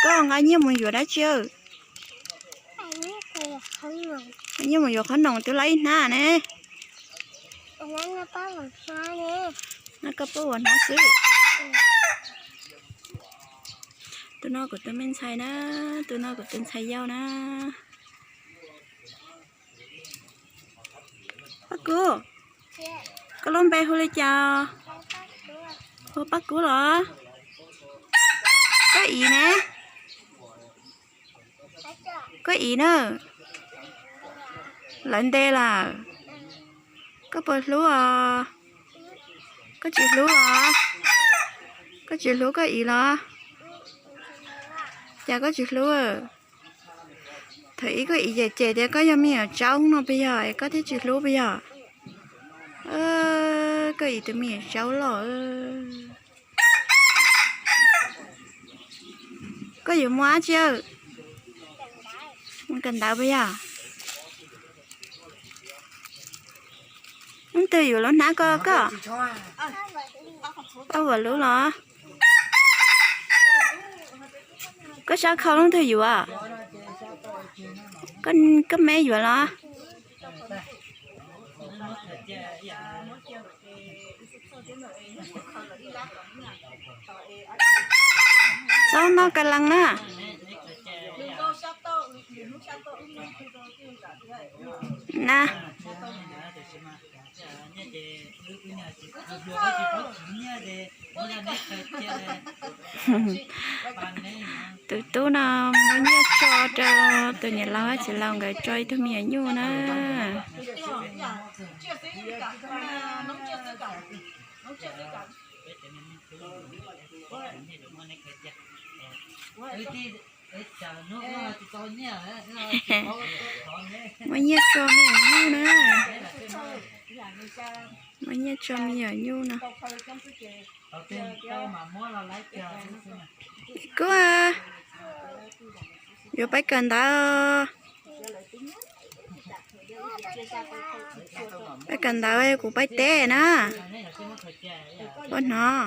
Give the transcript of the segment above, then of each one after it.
Koj nqa nyiaj mus yuav dab tsi? Nyiaj mus yuav qhob noom twb lawv ib hnab ne. Koj pab ua hnab xwb. Tus no kuv tus me ntxhais na, tus no kuv tus ntxhais yau na. Paj Kub, koj lub npe hu li cas? Hu Paj Kub los? Koj ib ne? Koj ib na. Lawv ntes lawm. Koj puas hlub os? Koj tsis hlub los? Koj tsis hlub koj ib los? Cas koj tsis hlub? Thaum ub koj ib cem cem tias koj yog me nyuam tsaub no puas yog es koj thiaj tsis hlub puas yog? Koj ib tus me nyuam tsaub loj. Koj yuav mus dab tsi? Mus kawm ntawv puas yog? Leej twg yuav lub hnab ko koj? Koj yuav lub los? Koj sab khau leej twg yuav? Koj me yuav los? Txhob noj ka lees na. Na. Tus tub no muab nyiaj tso rau tus niam laus, txiv laus nkawd tso ib tug me nyuam nyuj na. Muab nyiaj tso me nyuam nyuj na. Muab nyiaj tso me nyuam nyuj no. Kub, yuav pab kawm ntawv. Pab kawm ntawv kuv pab teb na. Pab hnov.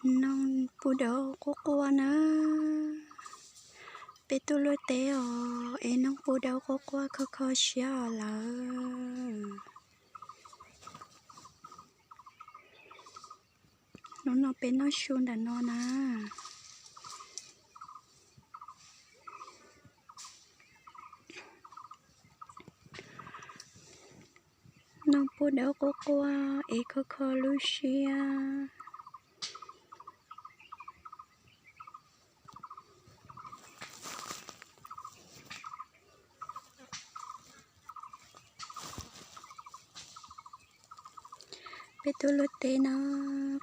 Noog puv dawb quaj quaj na. Peb tuaj luaj teb os es noog puv dawb quaj quaj kho kho siab lawm. Hnub no peb noj su ntawm no na. Noog puv dawb quaj quaj es kho kho lub siab. Peb tuaj luaj teb na,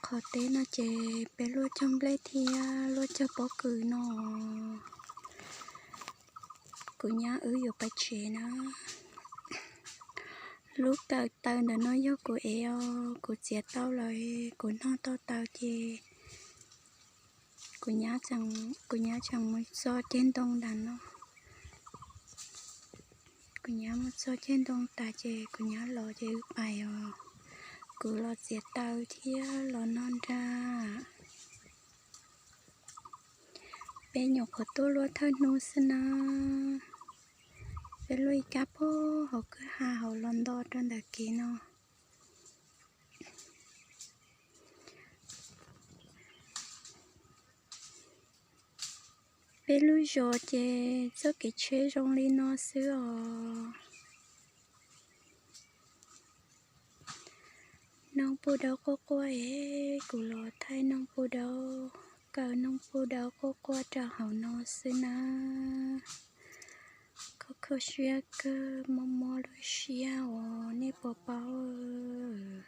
qhov teb no ces peb luaj cog nplej thiab luaj cog pob kws no. Kuv nyab wb yuav pais tsev na. Lub kawm taw ntawm no yog kuv ev os, kuv txiav tau lawm, kuv nog tau taws ces kuv nyab tseem mus txog ceg ntoo ntawm no. Kuv nyab mus txog ceg ntoo tas ces kuv nyab los ces wb pais os. Kuv los txiav taws thiab los noj nra. Peb nyuam qhuav tuaj luaj thawj hnub xwb na. Peb luaj ib kab puag hauv kwj ha hauv los nto rau ntawm kev no. Peb lub zos ces txoj kev tsheb zoo li no xwb os. Noog puj dauv quaj quaj es kuv los thaij noog puj dauv, kaw noog puj dauv quaj quaj rau hauv no xwb na. Kho kho siab kawg, mob mob lub siab os, nej puas paub?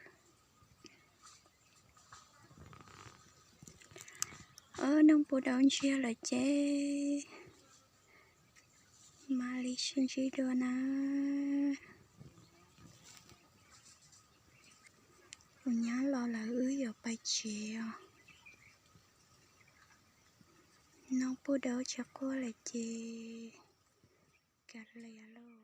Ob, noog puj dauv ntsiag lawm ces mam li sib ntsib dua na. Kuv nyab los lawm, wb yuav pais tsev os. Noog puj dauv tsis quaj lawm ces kav liam lauj.